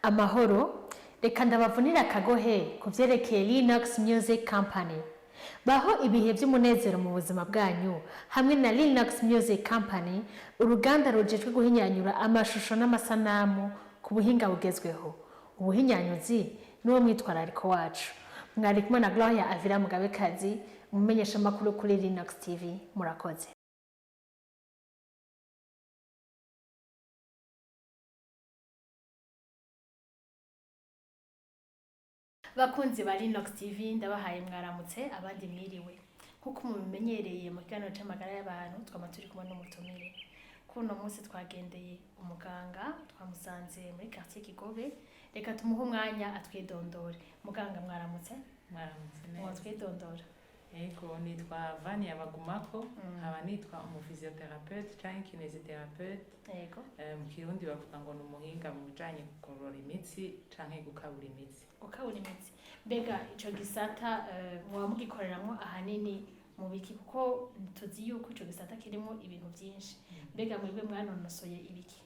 Amahoro. Reka ndabavunira akagohe ku vyerekeye Linux Music Company. Baho ibihe by'umunezero mu buzima bwanyu hamwe na Linux Music Company, uruganda rujejwe guhinyanyura amashusho n'amasanamu ku buhinga bugezweho. Ubuhinyanyuzi n'uwo mwitwarariko wacu. Mwari kumwe na Gloria Avira Mugabekazi, umumenyeshamakuru kuri Linux TV. Murakoze. Bakunzi ba Linux TV, ndabahaye mwaramutse, abandi mwiriwe. Nk'uko mubimenyereye, mu kiganiro c'amagara y'abantu twama turi kumwe n'umutumire. Kuri uno munsi twagendeye umuganga, twamusanze muri quartier Kigobe. Reka tumuhe umwanya atwidondore. Muganga, mwaramutse. Mwaramutse neza. Mwatwidondora? Yego, nitwa Vania Bagumako, nkaba nitwa umuphysiothérapeute canke kinésithérapeute. Mu Kirundi bavuga ngo ni umuhinga mu bijanye kugorora imitsi canke gukabura imitsi. Gukabura imitsi. Mbega ico gisata muba mugikoreramwo ahanini mu biki? Kuko tuzi yuko ico gisata kirimo ibintu vyinshi. Mbega mwebwe mwanonosoye ibiki?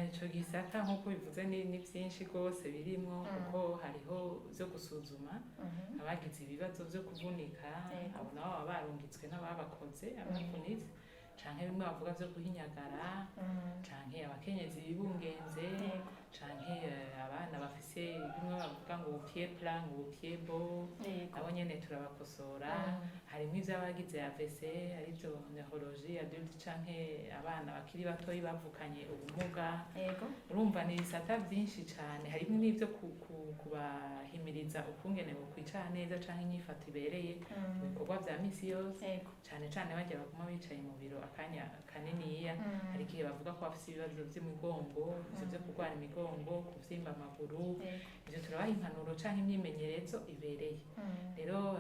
Ico gisata, nk'uko bivuze, ni vyinshi rwose birimwo, kuko hariho vyo gusuzuma abagize ibibazo vyo kuvunika. Abo nabo baba barungitswe n'ababakoze, abavunitse, canke bimwe bavuga vyo guhinyagara, canke abakenyezi bibungenze, canke abana bafise bimwe bavuga ngo pied plat, ngo pied bot. Nabo nyene turabakosora. Harimwo ivy'abagize AVC, arivyo neurologie adulte, canke abana bakiri batoyi bavukanye ubumuga. Urumva ni ibisata vyinshi cane. Harimwo n'ivyo kubahimiriza ukungene bokwicara neza canke inyifato ibereye mu bikorwa vya misi yose, cane cane barya baguma bicaye mu biro akanya kaniniya. Hari igihe bavuga ko bafise ibibazo vy'imigongo, ivyo vyo kurwara imigongo, kuvyimba amaguru. Ivyo turabaha impanuro canke imyimenyerezo ibereye. Rero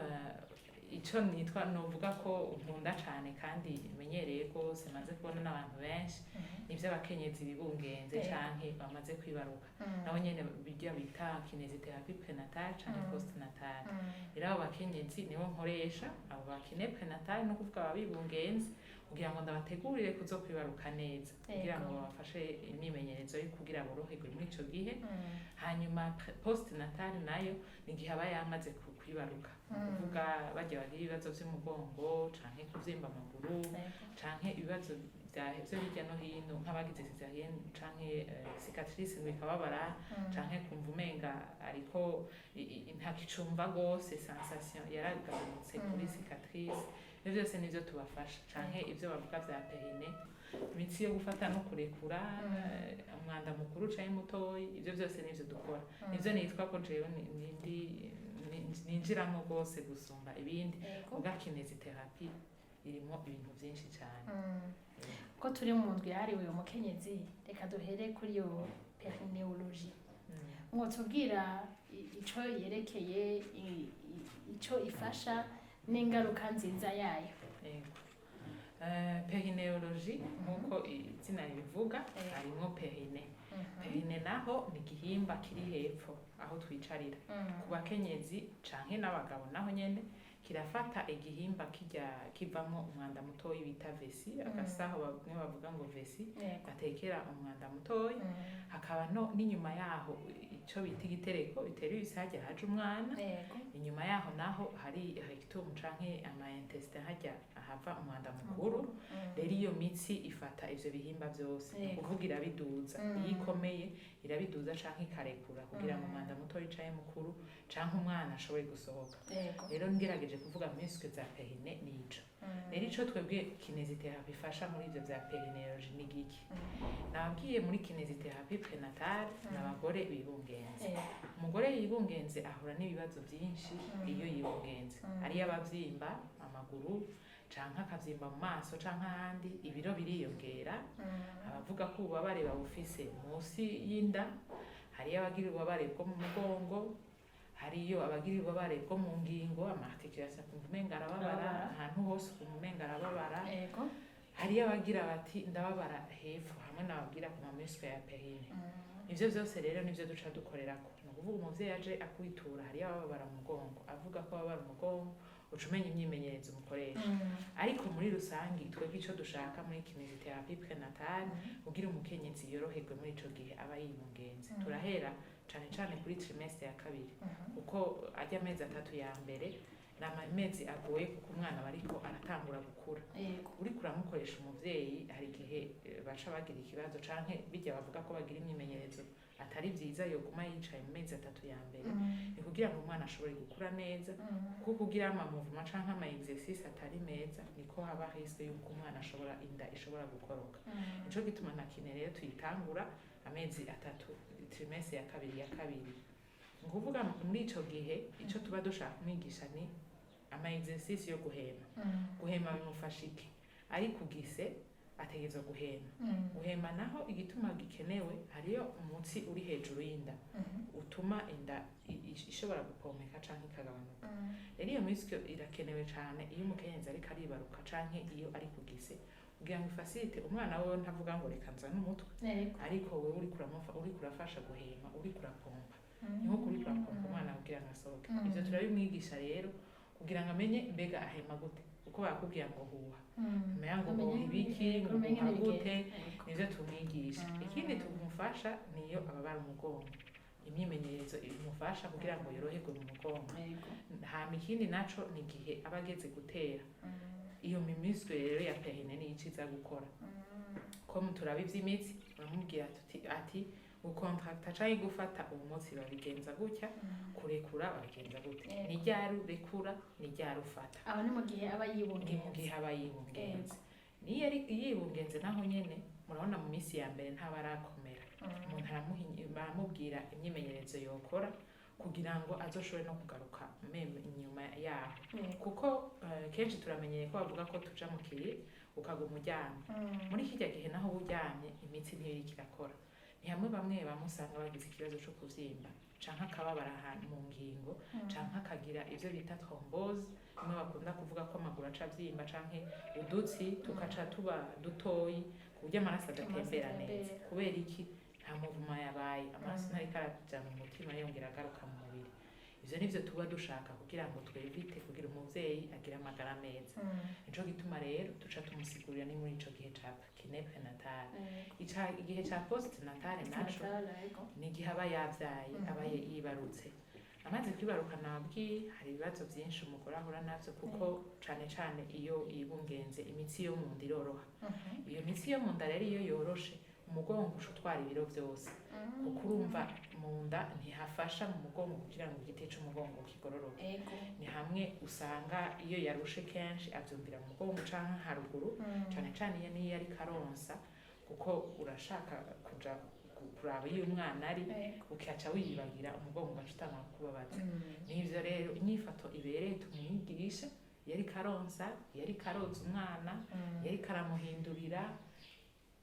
ico nitwa, novuga ko nkunda cane kandi menyereye rwose, maze kubona n'abantu benshi, ni ivy'abakenyezi bibungenze canke bamaze kwibaruka. Nabo nyene birya bita kinésithérapie prénatale canke postnatale. Rero abo bakenyezi nibo nkoresha, abo ba kiné prénatale, no kuvuga ababibungenze, kugira ngo ndabategurire kuzokwibaruka neza, kugira ngo babafashe imyimenyerezo yo kugira boroherwe muri ico gihe. Hanyuma postnatale nayo ni igihe aba yamaze kwibaruka, ni ukuvuga barya bagira ibibazo vy'umugongo canke kuvyimba amaguru, canke ibibazo vyo hirya no hino, nk'abagize césarienne canke cicatrice ngo ikababara, canke kumva umenga ariko ntakicumva gose, sensation yaragabanutse kuri cicatrice. Ivyo vyose nivyo tubafasha, canke ivyo bavuga vya périnée, imitsi yo gufata no kurekura, umwanda mukuru canke mutoyi. Ivyo vyose nivyo dukora, nivyo nitwa ko jewe ninjiramwo rwose gusumba ibindi. Muga kinésithérapie irimwo ibintu vyinshi cane. Ko turi mu ndwi yahariwe umukenyezi, reka duhere kuri iyo périnéologie. Mwotubwira ico yerekeye, ico ifasha n'ingaruka nziza yayo? Yego. Périnéologie, nk'uko izina ribivuga, harimwo périnée. Périnée naho ni igihimba kiri hepfo aho twicarira. Ku bakenyezi canke n'abagabo naho nyene, kirafata igihimba kirya kivamwo umwanda mutoyi bita vessie, agasaho bamwe bavuga ngo vessie, gatekera umwanda mutoyi. Hakaba no n'inyuma yaho ico bita igitereko, utérus, harya haje umwana. Inyuma yaho naho hari rectum canke ama intestin, harya ahava umwanda mukuru. Rero iyo mitsi ifata ivyo bihimba vyose, ni ukuvuga irabiduza. Iyo ikomeye irabiduza canke ikarekura, kugira ngo umwanda mutoyi canke mukuru canke umwana ashobore gusohoka. Rero ngerageje kuvuga muscle za périnée nico. Rero ico twebwe kinésithérapie ifasha muri ivyo vya périnéologie ni giki? Nababwiye, muri kinésithérapie prénatale ni abagore bibungenze. Umugore yibungenze ahura n'ibibazo byinshi iyo yibungenze. Ariyo abavyimba amaguru canke akavyimba mu maso canke ahandi, ibiro biriyongera. Abavuga ko ububabare babufise munsi y'inda, hariyo abagira ububabare bwo mu mugongo, hariyo abagira ububabare bwo mu ngingo, ama articulation, akumva umenga arababara ahantu hose, ukumva umenga arababara. Hariyo abagira bati ndababara hepfo, hamwe n'ababwira ku ma muscle ya périnée. Ivyo vyose rero nivyo duca dukorerako. Ni ukuvuga umuvyeyi aje akwitura, hariyo ababara mu mugongo, avuga ko ababara umugongo. Uca umenya imyimenyerezo umukoresha. Ariko muri rusange, twebwe ico dushaka muri kinésithérapie prénatale, kugira umukenyezi yoroherwe muri ico gihe aba yibungenze, turahera cane cane kuri trimestre ya kabiri, kuko ajya amezi 3 ya mbere ni amezi agoye, kuko umwana aba ariko aratangura gukura. Uriko uramukoresha umuvyeyi, hari igihe baca bagira ikibazo, canke bijya bavuga ko bagira imyimenyerezo atari vyiza, yoguma yicaye mu mezi 3 ya mbere. Ni kugira ngo umwana ashobore gukura neza, kuko kugira ama mouvement canke ama exercice atari meza, niko haba risque yuko umwana ashobora, inda ishobora gukoroka. Nico gituma na kiné rero tuyitangura amezi 3, trimestre ya kabiri. Ni ukuvuga muri ico gihe ico tuba dushaka kumwigisha ni ama exercice yo guhema. Guhema bimufasha iki? Ari kugise ategerezwa guhema. Guhema naho igituma gikenewe, hariyo umutsi uri hejuru y'inda utuma inda ishobora gupompeka canke ikagabanuka. Rero iyo muscle irakenewe cane iyo umukenyezi ariko aribaruka canke iyo ari kugise, kugira ngo ifacilite umwana wewe. Ntavuga ngo reka nzane umutwe, ariko wewe uriko urafasha guhema, uriko urapompa, ni nko uriko urapompa umwana kugira ngo asohoke. Ivyo turabimwigisha rero kugira ngo amenye mbega ahema gute, kuko barakubwira ngo huha, menya ngo huha ibiki, ngo huha gute. Nivyo tumwigisha. Ikindi tumufasha niyo ababara umugongo, imyimenyerezo imufasha kugira ngo yoroherwe mu mugongo. Hama ikindi naco ni igihe aba ageze gutera, iyo mi muscle rero ya périnée niyo ica iza gukora. Ko turaba ivy'imitsi, uramubwira tuti ati gukontracta canke gufata uwo mutsi babigenza gutya, kurekura babigenza gute, ni ryari urekura, ni ryari ufata. Aho ni mu gihe aba Ni mu yibungenze. gihe aba yibungenze. Niyo ari yibungenze naho nyene, murabona mu minsi ya mbere ntaba arakomera. Umuntu baramubwira imyimenyerezo yokora kugira ngo azoshobore no kugaruka même inyuma yaho, kuko kenshi turamenyeye ko bavuga ko tuja mu kiriri ukaguma uryamye. Muri kirya gihe naho uba uryamye, imitsi ntibiriko irakora. Ni hamwe bamwe bamwe usanga bagize ikibazo co kuvyimba canke akababara ahantu mu ngingo, canke akagira ivyo bita thrombose, bimwe bakunda kuvuga ko amaguru aca avyimba canke udutsi tukaca tuba dutoyi ku buryo amaraso adatembera neza. Atembera. Kubera iki? Nta mouvement yabaye, amaraso ntariko araja mu mutima yongera agaruka mu mubiri. Ivyo nivyo tuba dushaka kugira ngo twévite, kugira umuvyeyi agire amagara meza. Nico gituma rero tuca tumusigurira, ni muri ico gihe ca kiné prénatale. Igihe ca postnatale naco ni igihe aba yavyaye, aba yibarutse. Amaze kwibaruka, nababwiye hari ibibazo vyinshi umugore ahura navyo, kuko cane cane iyo yibungenze, imitsi yo mu nda iroroha. Iyo mitsi yo mu nda rero iyo yoroshe, umugongo uca utwara ibiro vyose, kuko urumva mu nda ntihafasha mu mugongo kugira ngo igiti c'umugongo kigororoke. Ni hamwe usanga iyo yarushe kenshi avyumvira mu mugongo canke haruguru, cane cane iyo niyo ariko aronsa, kuko urashaka kuja kuraba iyo umwana ari, ukaca wiyibagira, umugongo ugaca utangura kukubabaza. Nivyo rero inyifato ibereye tumwigisha iyo ariko aronsa, iyo ariko aroza umwana, iyo ariko aramuhindurira.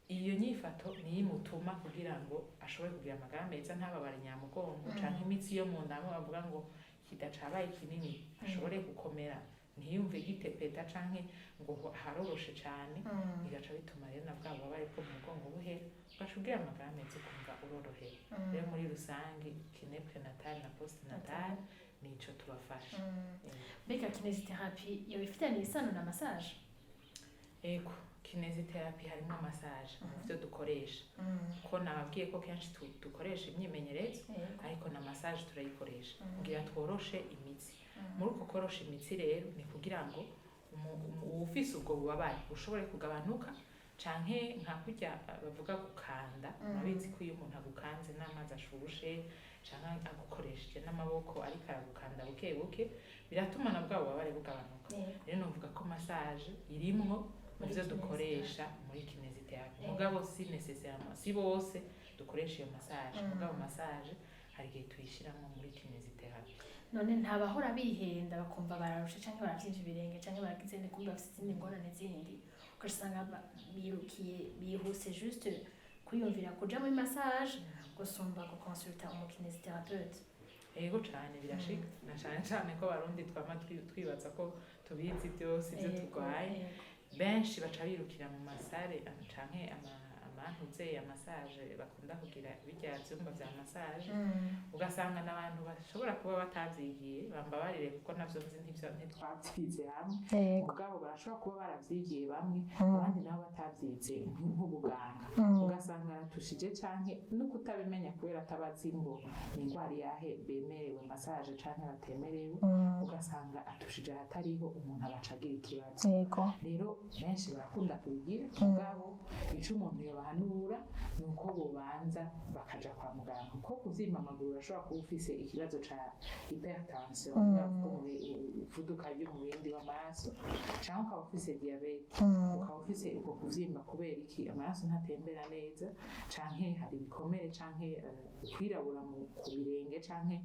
Iyo nyifato niyo imutuma kugira ngo ashobore kugira amagara meza, ntababare nyamugongo canke imitsi yo mu nda, hamwe bavuga ngo kidacabaye kinini, ashobore gukomera, ntiyumve gitepeta canke ngo haroroshe cane. Bigaca bituma rero na bwa bubabare bwo mu mugongo buhera, ugaca ugira amagara meza, ukumva urorohewe. Rero muri rusange, kiné prénatale na postnatale nico tubafasha. Mbega kinésithérapie yoba ifitanye isano na massage? Ego, kinésithérapie harimo massage mu byo dukoresha, ko nababwiye ko kenshi dukoresha imyimenyerezo, ariko na massage turayikoresha kugira tworoshe imitsi. Muri uko korosha imitsi rero ni kugira ngo uwufise ubwo bubabare bushobore kugabanuka, canke nka kurya bavuga gukanda. Urabizi ko iyo umuntu agukanze n'amazi ashushe canke agukoresheje n'amaboko ariko aragukanda buke buke, biratuma na bwa bubabare bugabanuka. Rero novuga ko massage irimwo mu Muri byo kinésithérapie. dukoresha muri kinésithérapie. Mugabo si nécessairement, si bose dukoresha iyo massage. Mugabo massage hari igihe tuyishiramo muri kinésithérapie. None ntabahora bihenda, bakumva bararushe canke baravyimbye ibirenge canke baragize ne, kumva bafise izindi ngorane zindi, ugasanga birukiye bihuse juste kwiyumvira kuja muri massage gusumba guconsulta umukinésithérapeute? Ego cane, birashika, na cane cane ko Abarundi twama twibaza ko tubizi byose ivyo turwaye. Benshi baca birukira mu ma salles canke ama amantuze ya massage bakunda kugira, birya vyumba vya massage, ugasanga n'abantu bashobora kuba batavyigiye. Bambabarire kuko navyo nzi ntitwavyize hamwe. Mugabo barashobora kuba baravyigiye bamwe, abandi nabo batavyize nk'ubuganga, ugasanga aratushije canke no kutabimenya kubera atabazi ngo ni ingwara yahe bemerewe massage canke batemerewe, ugasanga atushije ahatariho, umuntu abaca agira ikibazo. Rero benshi barakunda kubigira, mugabo ico umuntu yobahanura ni uko bobanza bakaja kwa muganga, kuko kuvyimba amaguru urashobora kuba ufise ikibazo ca hypertension, ivuduka ry'umurindi w'amaraso, canke ukaba ufise diabète, ukaba ufise uko kuvyimba kubera iki? Amaraso ntatembera neza, canke hari ibikomere, canke ukwirabura ku birenge, canke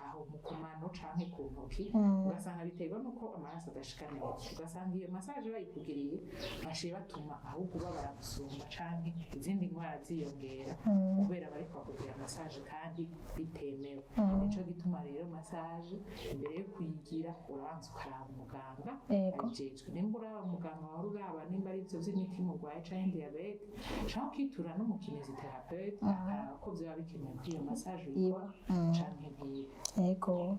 aho mu kumano canke ku ntoki, ugasanga biterwa nuko amaraso adashika neza. Ugasanga iyo massage bayikugiriye bashiye batuma ahubwo ubabara gusumba, canke izindi ndwara ziyongera kubera bariko bakubwira massage kandi bitemewe. Nico gituma rero massage, imbere yo kuyigira, urabanza ukaraba umuganga abijejwe, nimba uraba umuganga wari uraba nimba ari ivyo vy'imitima urwaye canke diabète, canke ukitura n'umukinésithérapeute akaraba ko vyoba bikenewe ko iyo massage uyikora canke ntibe. Yego,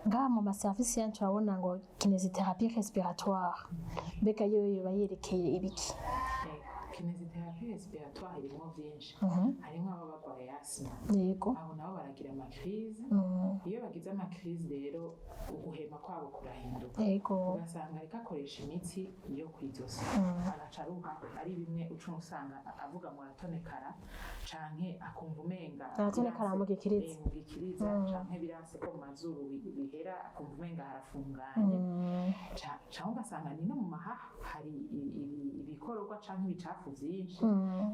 ngaha mu maserivisi yanyu turabona ngo kinésithérapie respiratoire, mbega yo yoba yerekeye ibiki? Kinésithérapie respiratoire irimwo vyinshi. Harimwo ababa barwaye asthme. Abo nabo baragira amacrises. Iyo bagize amacrises rero, uguhema kwabo kurahinduka, ugasanga ariko akoresha imitsi yo kw'izosi, agaca aruha, ari bimwe uca usanga avuga ngo aratonekara, canke akumva umenga Aratonekara mu gikiriza. Mu gikiriza, canke biranse ko mu mazuru bihera, akumva umenga harafunganye. Canke ugasanga ni no mu mahaha hari ibikororwa canke ibicafu vyinshi.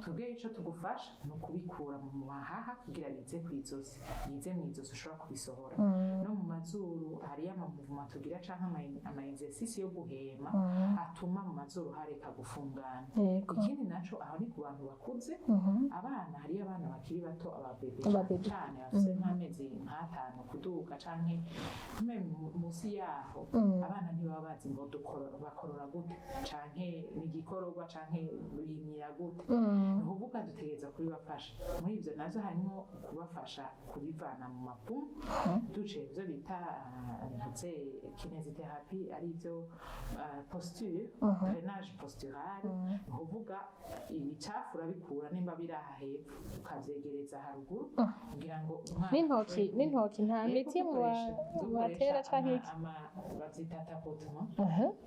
Twebwe ico tugufasha ni ukubikura mu mahaha kugira bize kw'izosi, bize mw'izosi ushobora kubisohora. No mu mazuru hariyo amamouvements tugira canke ama exercice yo guhema atuma mu mazuru hareka gufungana. Ikindi naco, aho ni ku bantu bakuze. Abana, hariyo abana bakiri bato, ababébés, Ababébés. cane bafise nk'amezi nk'atanu kuduga canke musi yaho. Abana ntibaba bazi ngo bakorora gute, canke ni igikororwa, canke bimyira gute. Ni ukuvuga dutegereza kubibafasha. Muri ivyo navyo harimo kubafasha kubivana mu mapoumons, duce ivyo bita ntuze kinésithérapie, ari byo posture, drainage postural. Ni ukuvuga ibicafu urabikura nimba biri aha hepfo, ukavyegereza haruguru kugira ngo umwana N'intoki? ashobore N'intoki, nta Yego, miti dukoresha mubatera canke iki? Bavyita tapotement.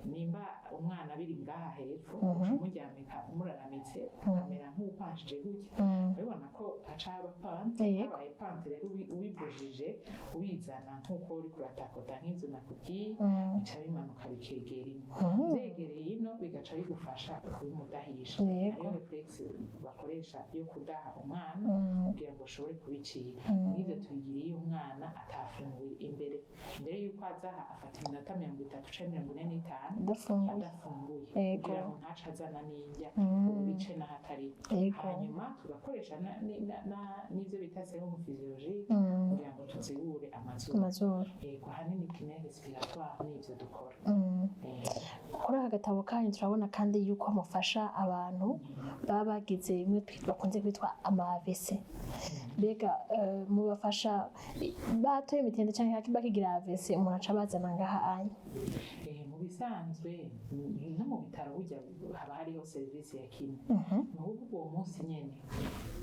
Nimba umwana biri ngaha hepfo, uca umuryamika umuraramitse, akamera nk'upanshije gutya. Urabibona ko haca haba pente. Habaye pente rero, ubibujije ubizana nk'uko uriko uratakota nk'ivyo nakubwiye, bica bimanuka bikegera ino. Vyegereye ino bigaca bigufasha kubimudahisha. Hariho réflexe bakoresha yo kudaha umwana kugira ngo ashobore kubicika. Nk'ivyo tubigira iyo umwana atafunguye imbere. Imbere y'uko aza aha, afata iminota 30 canke 45 Adafunguye. adafunguye, kugira ngo ntace azana n'indya bice n'ahatari. Hanyuma tugakoresha n'ivyo bita sérum physiologique kugira ngo tuzibure amazuru. Amazuru. Yego, ahanini kiné respiratoire n'ivyo dukora. Kuri aka gatabo kanyu turabona kandi yuko mufasha abantu baba bagize bimwe bakunze kwitwa ama AVC. Mbega mubafasha batoye imitende canke bakigira AVC, umuntu aca abazana ngaha anya? Mu bisanzwe no mu bitaro burya haba hariho serivisi ya kiné. Ni ukuvuga uwo munsi nyene,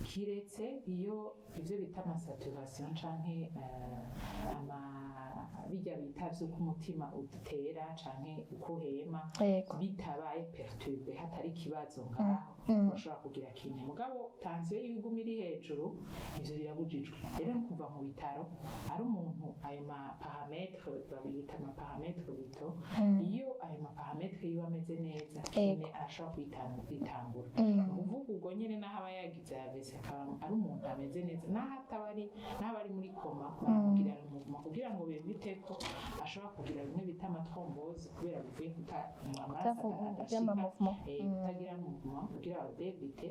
kiretse iyo ivyo bita amasaturation canke ama bijya bita vy'uko umutima utera canke uko uhema bitabaye perturbé, hatari ikibazo ngaho, bashobora kugira kiné. Mugabo tension yiwe iguma iri hejuru, ivyo birabujijwe. Rero no kuva mu bitaro ari umuntu ayo ma paramètres, babita ama paramètres vitaux, iyo ayo ma paramètres yiwe ameze neza, kiné arashobora kuyitangura. Ni ukuvuga ubwo nyene naho aba yagize AVC, akaba ari umuntu ameze neza, naho ataba ari, naho aba ari muri coma, baramugira mouvement kugira ngo bevite ko ashobora kugira bimwe bita amathromboses kubera bivuye kuta amaraso Kutagira adashika, ama-mouvement. Kutagira mouvement kugira babyevite.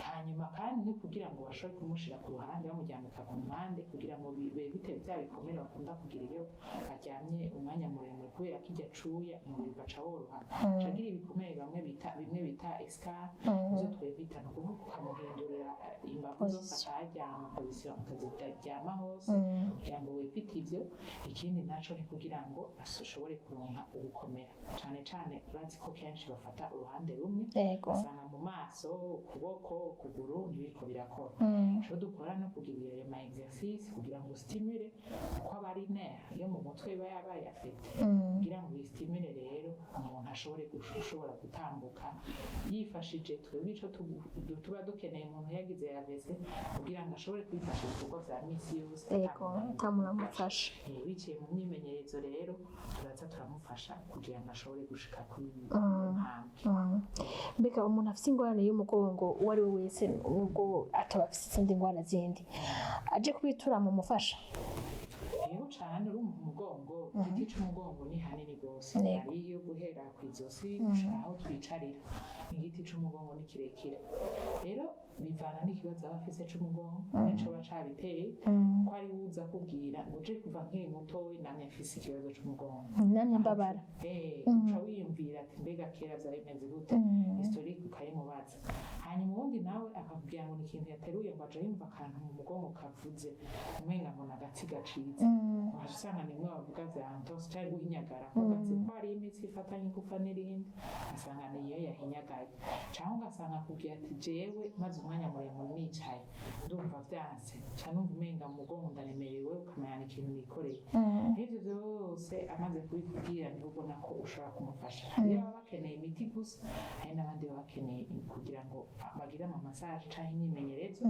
Hanyuma kandi ni kugira ngo bashobore kumushira ku ruhande, bamuryamika ku mpande kugira ngo bevite bya bikomere bakunda kugira iyo baryamye. aryamye umwanya muremure, kubera ko ijya cuya, umubiri ugaca woroha, acagira ibikomere bamwe bita, bimwe bita escarre. Ivyo twevita ni ukuvuga ukamuhindurira imbavu zose, Position. akaharyama, position, akaziryama hose kugira ngo wevite ivyo. Ikindi naco ni kugira ngo ashobore kuronka ugukomera cane cane. Urazi ko kenshi bafata uruhande rumwe, usanga mu maso, ukuboko, ukuguru ntibiriko birakora. Ico dukora no kugira ayo ma exercice kugira ngo stimule, kuko aba ari nerf yo mu mutwe iba yabaye affecté, kugira ngo uyistimule rero umuntu ashobore gushobora gutambuka yifashije. Twebwe ico tuba dukeneye, umuntu yagize AVC, kugira ngo ashobore kwifasha ibikorwa vya misi yose Atamuntu amufasha. Biciye mu myimenyerezo rero, turaza turamufasha kugira ngo ashobore gushika kuri iyo ntambwe. Mbega umuntu afite ingorane y'umugongo uwo ari we wese, nubwo ataba afite izindi ndwara zindi, aje kubitura mumufasha? Rero cane, urumva umugongo, igiti c'umugongo ni hanini gose. Hariyo guhera kw'izosi gushika aho twicarira, igiti c'umugongo ni kirekire. Rero bivana n'ikibazo aba afise c'umugongo nico ba cabiteye, ko ari uza kubwira ngo uje kuva nkiri mutoyi namye mfise ikibazo c'umugongo. Namye mbabara. Uca wiyumvira ati: "Mbega kera vyari bimeze gute?" Historique ukayimubaza, hanyuma ubundi nawe akakubwira ngo ni ikintu yateruye, ngo aja yumva akantu mu mugongo kavuze, umenga ngo ni agatsi gacitse. Waca usanga nimwe bavuga vya entorse canke guhinyagara ko gatsi, ko hari imitsi ifatanye igufa n'irindi, ugasanga niyo yahinyagaye. Canke ugasanga akubwira ati: "Jewe maze umwanya muremure nicaye, ndumva vyanse, ca numva umenga mu mugongo ndaremerewe, ukamenya ni ikintu nikoreye." N'ivyo vyose amaze kubikubwira, niho ubona ko ushobora kumufasha. Hariyo ababa bakeneye imiti gusa, hari n'abandi baba bakeneye kugira ngo bagire ama massage canke imyimenyerezo,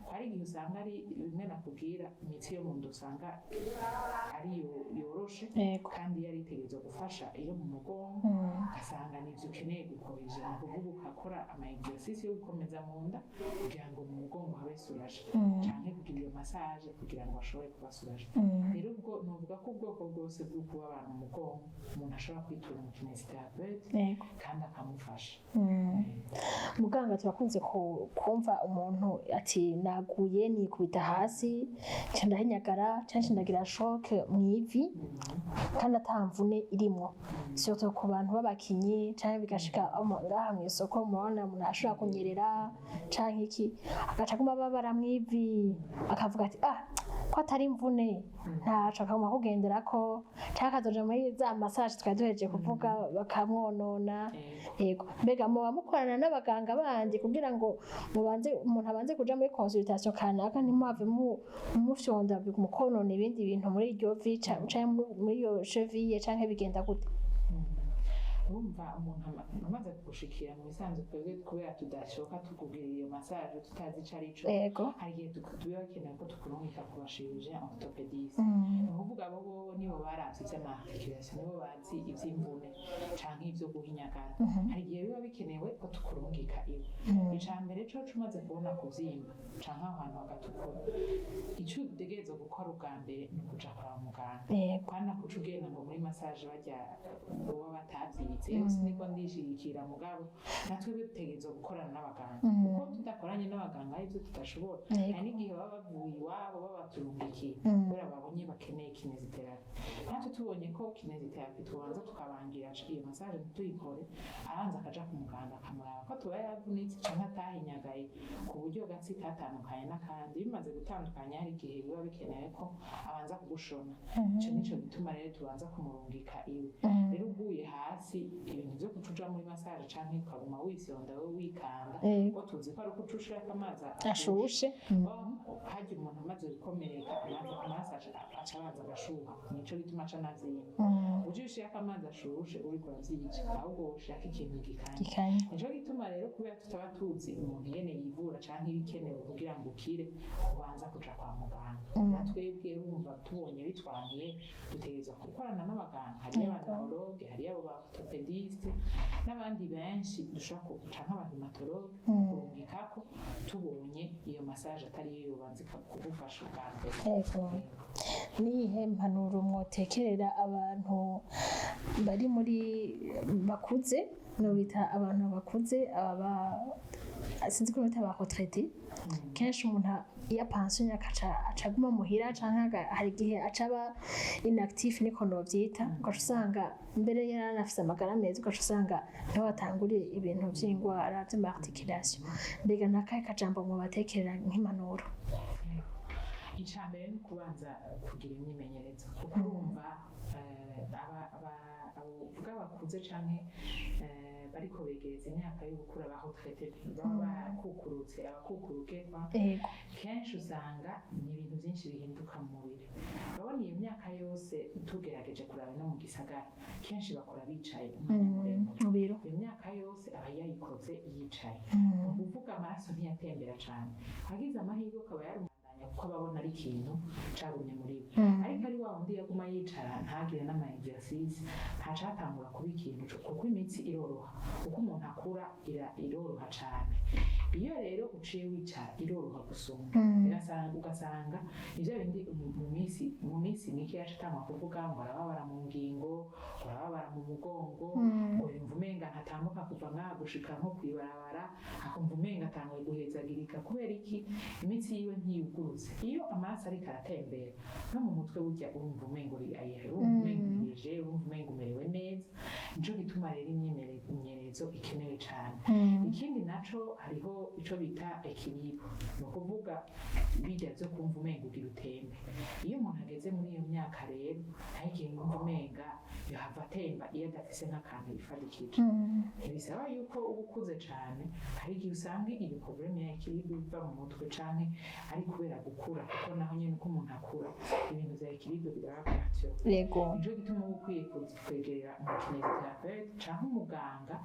ko hari igihe usanga ari bimwe nakubwira, imitsi yo mu nda usanga ari yo yoroshe kandi yari itegerezwa gufasha iyo mu mugongo, ugasanga nivyo ukeneye gukorija. Ni ukuvuga ukakora ama exercice yo gukomeza mu nda kugira ngo mu mugongo habe soulagé, canke kugira iyo massage kugira ngo ashobore kuba soulagé. Rero ubwo novuga ko ubwoko bwose bwo kubabara mu mugongo, umuntu ashobora kwitura umu kinésithérapeute kandi akamufasha. Muganga, turakunze kumva umuntu ati: "Naguye nikubita hasi, nca ndahinyagara canke ndagira choc mw'ivi," kandi ata mvune irimwo, surtout ku bantu b'abakinyi, canke bigashika ngaha mw'isoko, murabona umuntu ashobora kunyerera canke iki, agaca aguma ababara mw'ivi, akavuga ati: "Ah, ko atari imvune ntaco," akaguma kugenderako, canke akazoja muri za massage twari duhejeje kuvuga, bakamwonona. Yego, mbega muba mukorana n'abaganga bandi kugira ngo mubanze, umuntu abanze kuja muri consultation kanaka, ntimuhave mufyonda mukonona ibindi bintu muri iryo vi canke muri iyo cheville, canke bigenda gute? Urumva umuntu amaze kugushikira, mu bisanzwe twebwe kubera tudashoka tukubwira iyo massage tutazi ico ari co, hari igihe tuba bakeneye ko tukurungika ku ba chirurgien orthopédiste. Ni ukuvuga abo bobo nibo baravye ivy'ama articulation, nibo bazi ivy'imvune canke ivyo guhinyagara. Hari igihe biba bikenewe ko tukurungika iwe. Ica mbere coco, umaze kubona kuvyimba canke aho hantu hagatukura, ico utegerezwa gukora ubwa mbere ni ukuja kwa muganga. Kandi kuca ugenda ngo muri massage, barya baba batavyize yose, niko ndishigikira. Mugabo natwe dutegerezwa gukorana n'abaganga, kuko tudakoranye n'abaganga hari ivyo tudashobora. Hari n'igihe baba bavuye iwabo babaturungikiye kubera babonye bakeneye kinésithérapie. Natwe tubonye ko kinésithérapie, tubanza tukabangira iyo massage ntituyikore, arabanza akaja ku muganga akamuraba ko tuba yavunitse canke atahinyagaye ku buryo agatsi katandukanye n'akandi. Bimaze gutandukanya, hari igihe biba bikenewe ko abanza kugushona. Ico nico gituma rero tubanza kumurungika iwe. Rero uguye hasi, ibintu vyo kuca uja muri massage canke ukaguma wifyonda wowe wikanda, kuko tuzi ko ari ukuca ushirako amazi ashushe. Harya umuntu amaze gukomereka, amaraso aca abanza agashuha, nico gituma aca anavyimba. Uje ushirako amazi ashushe, uriko uravyica, ahubwo woshirako ikintu gikanye. Gikanye. Nico gituma rero, kubera tutaba tuzi umuntu ingene yivura canke ibikenewe kugira ngo ukire, ubanza kuja kwa muganga. Natwebwe wumva tubonye bitwankiye, dutegerezwa gukorana n'abaganga. Hariyo aba neurologue, hariyo abo ba orthopédiste n'abandi benshi dushobora canke aba rhumatologue kurungikako, tubonye iyo massage atari yo yobanza kugufasha ubwa mbere. Yego. Niyihe mpanuro mwotekerera abantu bari muri bakuze, nobita abantu bakuze, aba Sinzi ko bita ba retraité. Kenshi umuntu iyo apansiyo akaca aca aguma muhira, canke hari igihe aca aba inactif, niko novyita, ugaca usanga mbere yari anafise amagara meza, ugaca usanga niho batanguriye ibintu vy'ingwara vy'ama articulation. Mbega nakahe kajambo mubatekerera nk'impanuro? Icya mbere ni ukubanza kugira imyimenyerezo, kuko urumva abo uvuga bakuze canke bariko begereza imyaka yo gukura, ba retraité, baba bakukurutse, abakukuruke kwa. Kenshi usanga ni ibintu byinshi bihinduka mu mubiri. Urabona iyo myaka yose, tugerageje kuraba no mu gisagara, kenshi bakora bicaye umwanya muremure. Mu biro. Iyo myaka yose aba yayikoze yicaye, ni ukuvuga amaraso ntiyatembera cane. Agize amahirwe akaba yarumandanya, kuko aba abona ari ikintu cagumye muri we. Ariko ari wa wundi yaguma yicara, ntagire n'ama exercice, ntacatangura kuba ikintu kuko imitsi iroroha uko umuntu akura, iroroha cane. Iyo rero uciye wicara, iroroha gusumba. Ugasanga ivyo bindi mu minsi mike yaca atangwa kuvuga ngo arababara mu ngingo, ngo arababara mu mugongo, ngo yumva umenga ntatambuka kuva ngaha gushika nko kw'ibarabara, akumva umenga atanguye guhezagirika. Kubera iki? Imitsi yiwe ntiyugurutse. Iyo amaraso ariko aratembera, no mu mutwe burya urumva umenga uri aéré, urumva umenga uri urumva umenga umerewe neza. Nico gituma rero imyimenyerezo ikenewe cane. Ikindi naco, hariho ico bita équilibre, ni ukuvuga bijya vyo kumva umenga ugira utembe. Iyo umuntu ageze muri iyo myaka rero, hari igihe yumva umenga yohava atemba iyo adafise nk'akantu yifadikije. Ntibisaba yuko uba ukuze cane, hari igihe usanga iyo problème ya équilibre iva mu mutwe canke ari kubera gukura, kuko naho nyene uko umuntu akura, ibintu vya équilibre biraba perturbé. Nico gituma uba ukwiye kwegera umukinésithérapeute canke umuganga,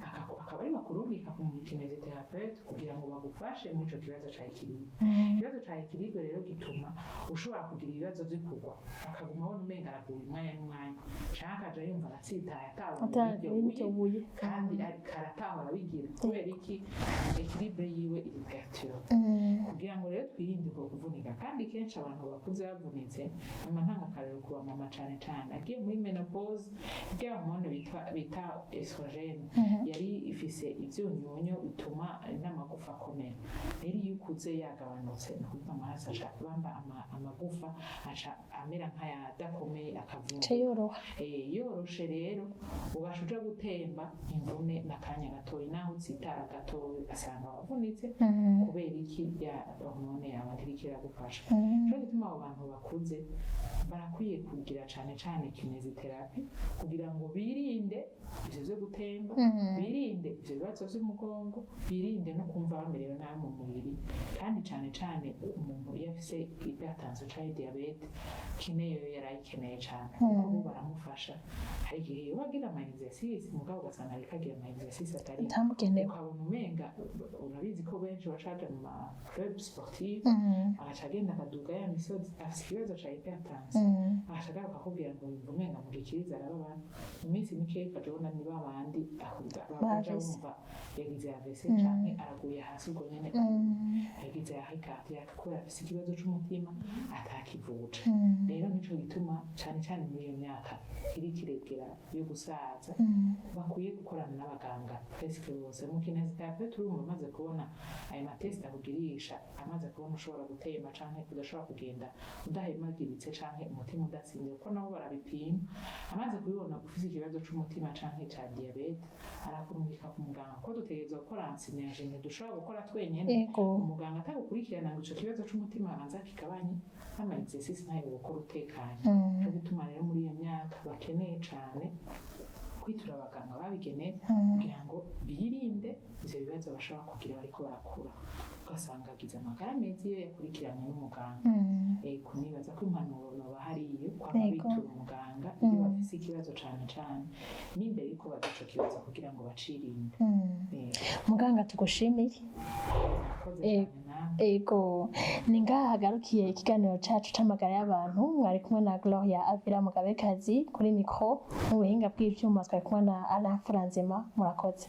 akaba ari bakurungika ku mukinésithérapeute kugira ngo bagufashe muri ico kibazo ca équilibre. Ikibazo ca équilibre rero gituma ushobora kugira ibibazo vyo kugwa, akaguma abona umenga araguye umwanya n'umwanya, canke akaja yumva aratsitaye atabonye iryo iryo buye, buye. Kandi karatahora arabigira. Kubera iki? Équilibre yiwe iri perturbé. Kugira ngo rero twirinde uko kuvunika, kandi kenshi abantu bakuze bavunitse, mama ntanga akarero ku bamama cane cane agiye muri ménopause, rya hormone bita œstrogène yari ifise ivyunyunyu bituma n'amagufa akomera. Rero iyo ukuze yagabanutse, ni ukuvuga amaraso aca bamba amagufa aca amera nk'ayadakomeye, akavunja. Ca yoroha. Yoroshe rero, ubasha uja gutemba, imvune n'akanya gatoyi, naho utsitara gatoyi ugasanga wavunitse. Kubera iki? Ya hormone yawe ntiriko iragufasha. Nico gituma abo bantu bakuze barakwiye kugira cane cane kinésithérapie, kugira ngo birinde ivyo vyo gutemba, birinde ivyo bibazo vy'umugongo, birinde no kumva bamerewe nabi mu mubiri. Kandi cane cane umuntu iyo afise hypertension canke diabète, kiné yo yarayikeneye cane, kuko bo baramufasha. Hari igihe yoba agira ama exercice, mugabo ugasanga ariko agira ama exercice atari Atamugenewe. Ukabona umenga, urabizi ko benshi bacaja mu ma club sportif, agaca agenda akaduga ya misozi, afise ikibazo ca hypertension, agaca agaruka akakubwira ngo yumva umenga mu gikiriza arababara. Mu minsi mikeya ukaja ubona ni babandi baja AVC. Wumva yagize AVC canke araguye hasi ubwo nyene, yagize arrêt cardiaque, kubera afise ikibazo c'umutima atakivuje. Rero nico gituma cane cane muri iyo myaka iriko iregera yo gusaza, bakwiye gukorana n'abaganga presque bose. Mu kinésithérapeute, urumva amaze kubona ayo ma tests akugirisha, amaze kubona ushobora gutemba canke udashobora kugenda udahemagiritse canke umutima udasinze, kuko nabo barabipima, amaze kubibona ufise ikibazo c'umutima canke ca diabète, arakurungika ku muganga, kuko dutegerezwa gukora en synergie, ntidushobora gukora twenyene. Umuganga atagukurikirana ngo ico kibazo c'umutima abanza kigabanye n'ama exercice, ntayo gukora utekanye. Nico gituma rero muri iyo myaka bakeneye cane kwitura abaganga babigenewe, kugira ngo birinde ivyo bibazo bashobora kugira bariko barakura, ugasanga agize amagara meza iyo yakurikiranye n'umuganga. Ego, nibaza ko impanuro noba hariyo kwama bitura umuganga iyo bafise ikibazo, cane cane n'imbere yuko bagira ico kibazo, kugira ngo bacirinde. Muganga, tugushimiye. Murakoze cane namwe. Ego, ni ngaha hagarukiye ikiganiro cacu c'amagara y'abantu. Mwari kumwe na Gloria Avira Mugabekazi kuri micro, mu buhinga bw'ivyuma twari kumwe na Alain Furanzima. Murakoze.